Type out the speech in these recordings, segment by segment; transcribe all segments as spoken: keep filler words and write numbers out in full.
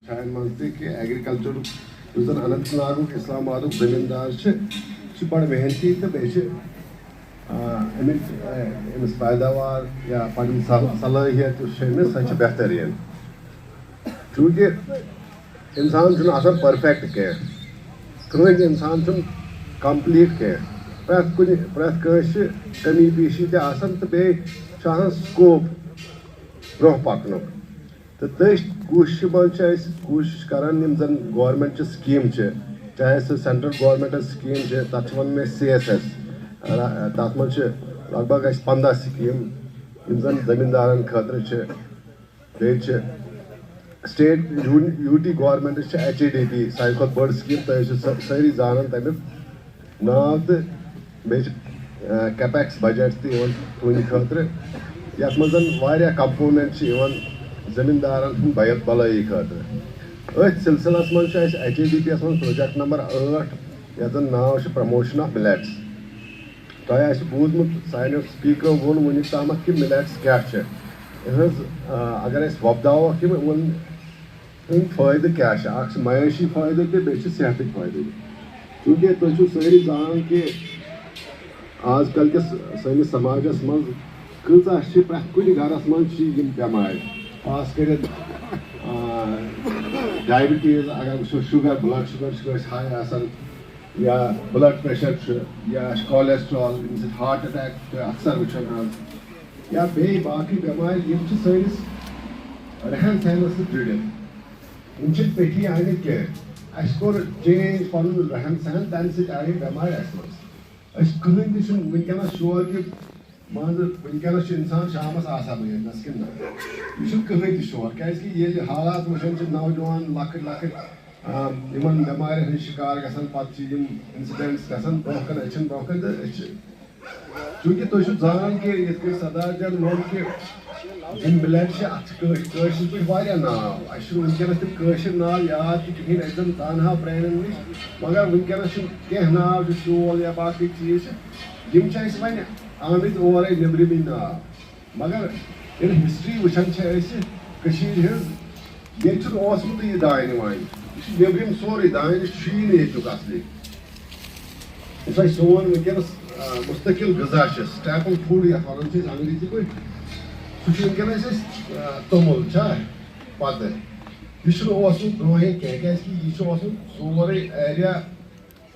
جاین منٛز تہِ کہِ ایگریکلچرُک یُس زن اننت ناگُک اسلام آبادُک زٔمیٖندار چھِ، سُہ چھُ بڑٕ محنتی تہٕ بیٚیہِ چھِ، آ، اَمِچ، آ، أمِس پیداوار یا پنٕنۍ صل-، صلٲحیت یُس چھِ أمِس، سۄ چھِ بہتریٖن۔ چوٗنٛکہِ انسان چھُنہٕ آسان perfect کینٛہہ، کٕہٕنۍ انسان چھُنہٕ complete کینٛہہ۔ پرٛٮ۪تھ کُنہِ، پرٛٮ۪تھ کٲنٛسہِ چھِ کمی پیٖشی تہِ آسان تہٕ بیٚیہِ چھُ آسان scope برٛونٛہہ پکنُک۔ تہٕ تٔتھۍ کوٗششہِ منٛز چھِ أسۍ کوٗشِش کران، یِم زَن government چہِ scheme چھِ، چاہے سُہ central government scheme چھِ، تَتھ چھِ وَنان أسۍ سی ایس ایس، تَتھ منٛز چھِ لگ بگ اَسہِ پنٛداہ scheme، یِم زَن زٔمیٖندارَن خٲطرٕ چھِ۔ بیٚیہِ چھِ state یوٗ ٹی government چھِ ایچ اے ڈی پی ساروی کھۄتہٕ بٔڑ scheme، تۄہہِ ٲسِو سٲ-، سٲری زانان تَمیُک ناو، تہٕ بیٚیہِ چھِ، آ، capex budget تہِ یِوان تُہٕنٛدِ خٲطرٕ، یَتھ منٛز زَن واریاہ component چھِ یِوان زٔمیٖندارَن ہٕنٛدِ بَیَتھ بَلٲیی خٲطرٕ۔ أتھۍ سلسلس منٛز چھُ اَسہِ ایچ اے ڈی پی یَس منٛز project number ٲٹھ، یَتھ زَن ناو چھُ promotion of millets۔ تۄہہِ آسہِ بوٗزمُت، سانیو speakerو ووٚن وُنیُک تامَتھ کہِ millets کیٛاہ چھِ، یِہٕنٛز، آ، اگر أسۍ وۄپداووکھ یِم، یِمَن ہُنٛد فٲیدٕ کیٛاہ چھُ؟ اکھ چھُ معاشی فٲیدٕ تہِ، بیٚیہِ چھُ صحتٕکۍ فٲیدٕ تہِ۔ چوٗنٛکہِ تُہۍ چھِو سٲری زانان کہِ آز کل کِس سٲنِس سماجس منٛز کۭژاہ چھِ، پرٛٮ۪تھ کُنہِ گرس منٛز چھِ یِم بٮ۪مارِ، خاص کٔرِتھ، آ، diabetes، اگر وٕچھو، sugar، blood sugar چھُ کٲنٛسہِ high آسان، یا blood pressure چھُ، یا چھُ cholesterol، ییٚمہِ سۭتۍ heart attack چھُ اکثر وٕچھان آز۔ یا بیٚیہِ باقٕے بٮ۪مارِ، یِم چھِ سٲنِس رہن سہنس سۭتۍ جُڑِتھ۔ یِم چھِ پیٚٹھی آمٕتۍ کینٛہہ۔ اَسہِ کوٚر change پَنُن رہن سہن، تَمہِ سۭتۍ آیہِ بٮ۪مارِ اَسہِ منٛز۔ أسۍ کٕہٕنۍ تہِ چھُنہٕ وٕنکیٚنَس sure کہِ، مان ژٕ، وٕنکیٚنَس چھُ اِنسان شامَس آسان بہٕ ییٚتہِ نَس کِنہٕ نہ۔ یہِ چھُنہٕ کٕہٕنۍ تہِ sure، کیٛازِکہِ ییٚلہِ حالات وٕچھان چھِ، نوجوان لۄکٕٹۍ لۄکٕٹۍ، آ، یِمَن بٮ۪مارٮ۪ن ہٕنٛدۍ شِکار گژھان، پَتہٕ چھِ یِم incidents گژھان برٛونٛہہ کَنہِ، أچھَن برٛونٛہہ کَنہِ، تہٕ أسۍ چھِ چوٗنٛکہِ تُہۍ چھِو زانان کہِ یِتھ کٔنۍ سردار جان ووٚن کہِ یِم millets چھِ، اَتھ چھِ کٲش-، کٲشِر پٲٹھۍ واریاہ ناو۔ اَسہِ چھُنہٕ وٕنکیٚنَس تِم کٲشِر ناو یاد تہِ کِہیٖنۍ، اَسہِ زَن زانہٕ ہاو پرٛانٮ۪ن نِش، مگر وٕنکیٚنَس چھِ کینٛہہ ناو چھِ، شول یا باقٕے چیٖز چھِ، یِم چھِ اَسہِ وۄنۍ آمٕتۍ اورَے نیٚبرِمٕے ناو۔ مگر ییٚلہِ history وٕچھان چھِ أسۍ کٔشیٖرِ ہٕنٛز، ییٚتہِ چھُنہٕ اوسمُتٕے یہِ دانہِ وانہِ۔ یہِ چھُ نیٚبرِم سورُے، دانہِ چھُیی نہٕ ییٚتیُک اَصلی۔ یُس اَسہِ سون وٕنکیٚنَس، آ، مُستقل غذا چھِ، staple food یَتھ وَنان چھِ أسۍ انگریزی پٲٹھۍ، سُہ چھُ وٕنکیٚنَس اَسہِ، آ، توٚمُل چھا، پَتہٕ۔ یہِ چھُنہٕ اوسمُت برونٛہہ کینٛہہ، کیٛازِکہِ یہِ چھُ اوسمُت سورُے area،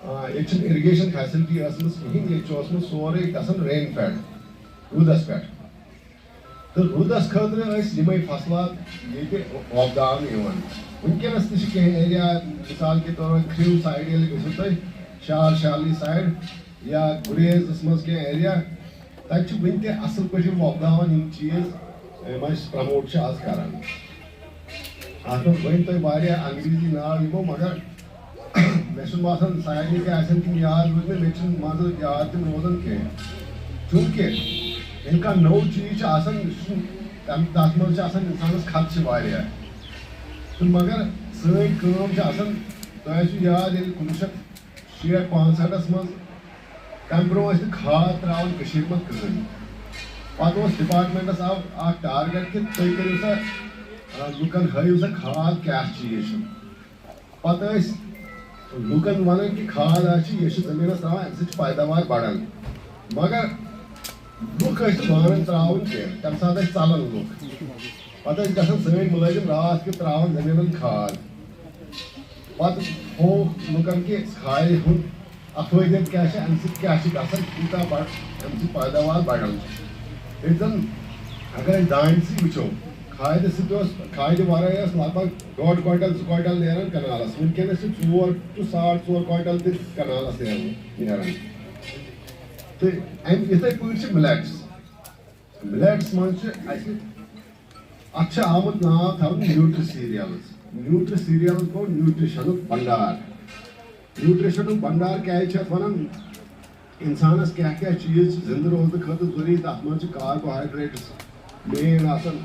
آ، ییٚتہِ چھِنہٕ irrigation facility ٲسمٕژ کِہیٖنۍ، ییٚتہِ چھُ اوسمُت سورُے گژھان rain fed، روٗدَس پٮ۪ٹھ۔ تہٕ روٗدَس خٲطرٕ ٲسۍ یِمَے فصلات ییٚتہِ وۄپداونہٕ یِوان۔ وٕنکیٚنَس تہِ چھِ کینٛہہ area، مثال کے طور پر کھرٛیوٗ side ییٚلہِ گٔژھِو تُہۍ، شال شالی side یا گُریزَس منٛز کینٛہہ area، تَتہِ چھِ وٕنہِ تہِ اَصٕل پٲٹھۍ یِم وۄپداوان یِم چیٖز، یِم أسۍ promote چھِ آز کَران۔ اَتھ منٛز ؤنۍ تۄہہِ واریاہ انگریزی ناو یِمو، مگر مےٚ چھُنہٕ باسان سارنٕے تہِ آسن تِم یاد روٗدمٕتۍ، مےٚ چھُنہٕ مان ژٕ یاد تِم روزان کینٛہہ۔ چوٗنٛکہِ ییٚلہِ کانٛہہ نوٚو چیٖز چھُ آسان، یہِ چھُنہٕ تَمہِ، تَتھ منٛز چھِ آسان اِنسانَس خدشہٕ واریاہ۔ تہٕ مگر سٲنۍ کٲم چھِ آسان، تۄہہِ آسِوٕ یاد ییٚلہِ کُنوُہ شیٚتھ شیٹھ پانٛژہٲٹھس منٛز تَمہِ برٛونٛہہ ٲسۍ نہٕ کھاد ترٛاوان کٔشیٖرِ منٛز کٕہٕنۍ۔ پَتہٕ اوس departmentس آو اکھ target کہِ تُہۍ کٔرِو سا، آ، لُکن ہٲیِو سا کھاد کیٛاہ چیٖز چھُ۔ پَتہٕ ٲسۍ لُکن وَنان کہِ کھاد حظ چھِ، یہِ چھِ زٔمیٖنَس ترٛاوان، اَمہِ سۭتۍ چھِ پیداوار بَڑان۔ مگر لُکھ ٲسۍ نہٕ مانان ترٛاوُن کینٛہہ، تَمہِ ساتہٕ ٲسۍ ژَلان لُکھ۔ پَتہٕ ٲسۍ گژھان سٲنۍ مُلٲزِم راتھ کیُتھ ترٛاوان زٔمیٖنَن کھاد۔ پَتہٕ ہووُکھ لُکَن کہِ کھادِ ہُنٛد اَفٲیدِیَت کیٛاہ چھِ، اَمہِ سۭتۍ کیٛاہ چھِ گژھان، کوٗتاہ بَڑ-، اَمہِ سۭتۍ پیداوار بَڑان چھِ۔ ییٚلہِ زَن اگر أسۍ دانہِ سۭتۍ وٕچھو، کھادِ سۭتۍ اوس، کھادِ وَرٲے ٲس لگ بگ ڈۄڈ کویِنٹَل، زٕ کویِنٹَل نیران کَنالَس۔ وٕنکیٚنَس چھِ ژور to ساڑ ژور کویِنٹَل تہِ کَنالَس نیران، نیران۔ تہٕ اَمہِ، یِتھَے پٲٹھۍ چھِ millets۔ millets منٛز چھِ اَسہِ، اَتھ چھِ آمُت ناو تھاونہٕ نیوٗٹری سیٖریَلٕز۔ نیوٗٹری سیٖریَلٕز گوٚو nutritionُک بنڈار۔ nutritionُک بنڈار کیٛازِ چھِ اَتھ وَنان؟ اِنسانَس کیٛاہ کیٛاہ چیٖز چھِ زِندٕ روزنہٕ خٲطرٕ ضروٗری؟ تَتھ منٛز چھِ carbohydrates main آسان،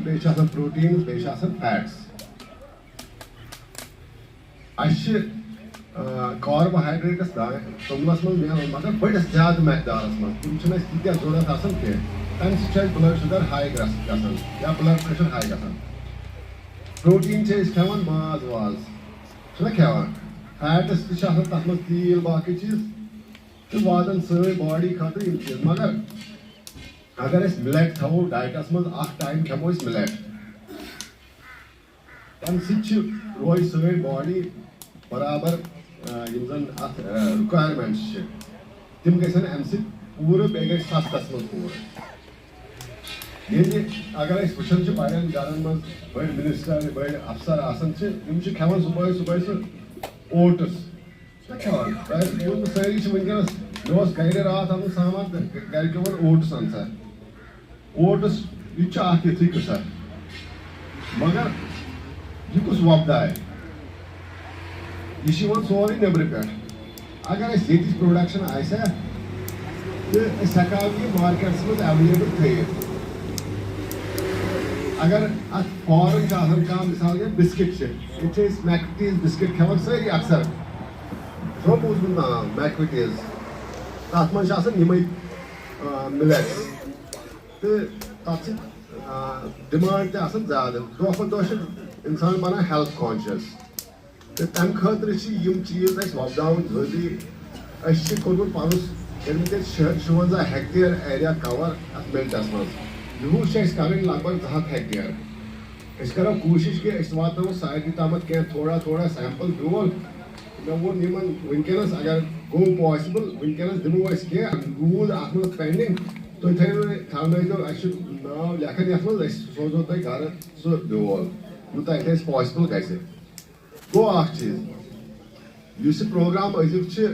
بیٚیہِ چھِ آسان proteins، بیٚیہِ چھِ آسان fats۔ اَسہِ چھِ، آ، carbohydrates دانہِ توٚملَس منٛز مِلان، مگر بٔڑِس زیادٕ مقدارَس منٛز۔ تِم چھِنہٕ اَسہِ تیٖتیٛاہ ضوٚرَتھ آسان کینٛہہ۔ تَمہِ سۭتۍ چھُ اَسہِ blood sugar high گژھ-، گژھان یا blood pressure high گژھان۔ پروٹین چھِ أسۍ کھٮ۪وان، ماز واز چھِنہ کھٮ۪وان، فیٹس تہِ چھِ آسان تَتھ منٛز، تیٖل باقٕے چیٖز، تہٕ واتان سٲنۍ باڈی خٲطرٕ یِم چیٖز۔ مگر اگر أسۍ مِلیٹ تھاوو ڈایٹس منٛز، اکھ ٹایم کھٮ۪مو أسۍ مِلیٹ، تَمہِ سۭتۍ چھِ، روزِ سٲنۍ باڈی برابر، آ، یِم زَن اَتھ، آ، رِکویرمٮ۪نٹٕس چھِ، تِم گژھن اَمہِ سۭتۍ پوٗرٕ، بیٚیہِ گژھِ سَستَس منٛز پوٗرٕ۔ ییٚلہِ، اگر أسۍ وٕچھان چھِ بَڑٮ۪ن گَرَن منٛز بٔڑۍ مِنِسٹَر، بٔڑۍ اَفسَر آسان چھِ، یِم چھِ کھٮ۪وان صُبحٲے صُبحٲے سُہ اوٹٕس، چھِنہ کھٮ۪وان۔ تۄہہِ آسہِ بوٗزمُت، سٲری چھِ وٕنکیٚنَس، مےٚ اوس گَرِ راتھ اَنُن سامان، تہٕ گَرِکیو ووٚن اوٹٕس اَن سا۔ اوٹٕس، یہِ تہِ چھُ اکھ یِتھُے قٕصہ۔ مگر یہِ کُس وۄپدایہِ؟ یہِ چھُ یِوان سورُے نیٚبرٕ پٮ۪ٹھ۔ اگر اَسہِ ییٚتِچ پروڈکشن آسہِ ہا، تہٕ أسۍ ہٮ۪کہٕ ہاو یہِ مارکیٹس منٛز ایویلیبل تھٲیِتھ۔ اگر اَتھ فارم چھُ آسان کانٛہہ، مثال کے بسکٹ چھِ، ییٚتہِ چھِ أسۍ میکٹیز بسکٹ کھٮ۪وان سٲری اکثر۔ چھُوا بوٗزمُت ناو میکٹیز؟ تَتھ منٛز چھِ آسان یِمے، آ، مِلیٹس۔ تہٕ تَتھ چھِ، آ، ڈِمانڈ تہِ آسان زیادٕ۔ دۄہ کھۄتہٕ دۄہ چھِ اِنسان بَنان ہیلتھ کانشیس۔ تہٕ تَمہِ خٲطرٕ چھِ یِم چیٖز اَسہِ وۄپداوٕنۍ ضروٗری۔ أسۍ چھِ کوٚرمُت پَنُن، کٔرمٕتۍ أسۍ شُ-، شُوَنزاہ ہیکٹیر ایریا کَوَر اَتھ مِلٹَس منٛز۔ یِہُس چھِ اَسہِ کَرٕنۍ لگ بگ زٕ ہَتھ ہیکٹیر۔ أسۍ کَرو کوٗشِش کہِ أسۍ واتناوو سارنٕے تامَتھ کینٛہہ تھوڑا تھوڑا سیمپل بیول۔ مےٚ ووٚن یِمَن وٕنکیٚنَس اگر گوٚو پاسِبٕل، وٕنکیٚنَس دِمو أسۍ کینٛہہ روٗد اَتھ منٛز پینڈِنگ۔ تُہۍ تھٲیِو، تھاونٲیزیو، اَسہِ چھُ ناو لیکھان یَتھ منٛز، أسۍ سوزو تۄہہِ گَرٕ سُہ بیول، یوٗتاہ تہِ اَسہِ پاسِبٕل گژھِ۔ گوٚو اَکھ چیٖز، یُس یہِ پروگرام أزیُک چھِ،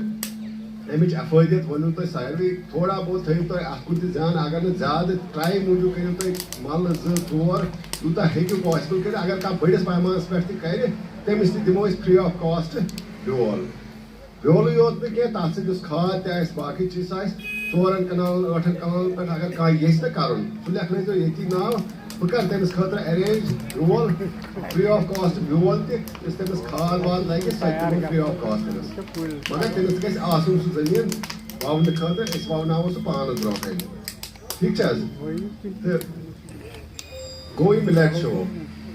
اَمِچ افٲدیت ؤنِو تُہۍ ساروٕے، تھوڑا بہت تھٲیِو تُہۍ اَتھ کُن تہِ ذہن، اگر نہٕ زیادٕ ٹرٛاے موٗجوٗب کٔرِو تُہۍ مَلہٕ زٕ ژور، یوٗتاہ ہیٚکِو پاسِبٕل کٔرِتھ۔ اگر کانٛہہ بٔڑِس پیمانَس پٮ۪ٹھ تہِ کَرِ، تٔمِس تہِ دِمو أسۍ فرٛی آف کاسٹ بیول۔ بیولٕے یوت نہٕ کینٛہہ، تَتھ سۭتۍ یُس کھاد تہِ آسہِ، باقٕے چیٖز آسہِ، ژورَن کَنالَن، ٲٹھَن کَنالَن پٮ۪ٹھ اگر کانٛہہ یژھِ نہٕ کَرُن، سُہ لیکھنٲیزیو ییٚتی ناو، بہٕ کَرٕ تٔمِس خٲطرٕ ارینج بیول، فرٛی آف کاسٹ بیول تہِ، یُس تٔمِس کھاد واد لَگہِ، سۄ تہِ دِمو فرٛی آف کاسٹ تٔمِس۔ مگر تٔمِس گژھِ آسُن سُہ زٔمیٖن وَونہٕ خٲطرٕ، أسۍ وَوناوو سُہ پانَس برونٛہہ کَنہِ۔ ٹھیٖک چھِ حظ؟ تہٕ گوٚو یہِ مِلیٹ شو،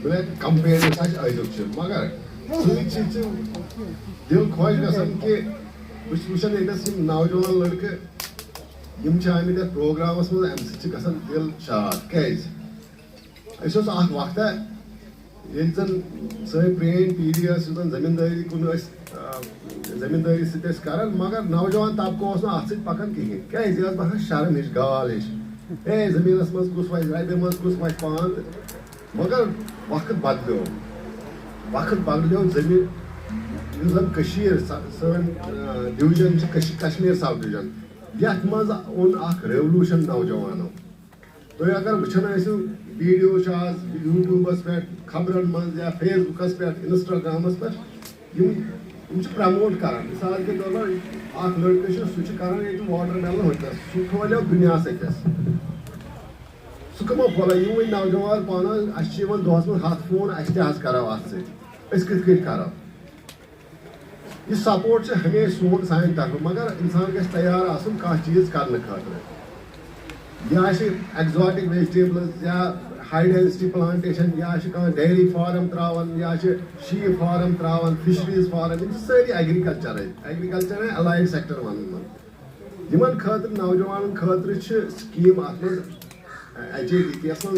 مِلیٹ کمپین یُس اَسہِ أزیُک چھُ، مگر سۭتۍ چھِ ژٕ دِل خۄش گژھان کہِ بہٕ چھُس وٕچھان ییٚتٮ۪س یِم نوجوان لٔڑکہٕ، یِم چھِ آمٕتۍ یَتھ پروگرامَس منٛز، اَمہِ سۭتۍ چھِ گژھان دِل شاد۔ کیٛازِ؟ اَسہِ اوس اَکھ وقتہ، ییٚلہِ زَن سٲنۍ پرٛٲنۍ پیٖڈی ٲس، یُس زَن زٔمیٖندٲری کُن ٲسۍ، آ، زٔمیٖندٲری سۭتۍ ٲسۍ کران، مگر نوجوان طبقہٕ اوس نہٕ اَتھ سۭتۍ پَکان کِہیٖنۍ۔ کیٛازِ؟ یہِ ٲس باسان شرم ہِش، گال ہِش۔ ہے، زٔمیٖنَس منٛز کُس وَسہِ، رَبہِ منٛز کُس وَسہِ پان تہٕ۔ مگر وقت بدلیو، وقت بدلیو۔ زٔمیٖن، یُس زَن کٔشیٖر، سا-، سٲنۍ، آ، ڈویژن چھِ کٔش-، کشمیٖر سب ڈویژن، یَتھ منٛز اوٚن اَکھ ریولوشن نوجوانو۔ تُہۍ اگر وٕچھان ٲسِو، ویٖڈیو چھِ آز یوٗٹیوٗبَس پٮ۪ٹھ، خبرَن منٛز یا فیس بُکَس پٮ۪ٹھ، اِنسٹاگرٛامَس پٮ۪ٹھ، یِم، یِم چھِ پرٛموٹ کَران۔ مِثال کے طور پر اَکھ لٔڑکہٕ چھُ، سُہ چھُ کَران ییٚتہِ واٹر میلن ہوٚتہِ نَس، سُہ کھولہِ دُنیاہَس أکِس۔ سُہ کَمو کھولان؟ یِموٕے نوجوان پانہٕ، اَسہِ چھِ یِوان دۄہَس منٛز ہَتھ فون، اَسہِ تہِ حظ کَرو اَتھ سۭتۍ، أسۍ کِتھ کٔنۍ کَرو؟ یہِ سپورٹ چھِ ہمیشہِ سون سانہِ طرفہٕ، مگر اِنسان گژھِ تیار آسُن کانٛہہ چیٖز کرنہٕ خٲطرٕ۔ یا چھِ ایگزاٹک ویجٹیبلز یا ہاے ڈینسٹی پلانٹیشن، یا چھِ کانٛہہ ڈیری فارم تراوان، یا چھِ شیٖپ فارم تراوان، فشریز فارم، یِم چھِ سٲری ایگریکلچرٕے، ایگریکلچر اینڈ الائیڈ سیکٹر ونان یِمن۔ یِمن خٲطرٕ، نوجوانن خٲطرٕ چھِ سکیٖم اتھ منٛز، ایچ اے ڈی پی یس منٛز۔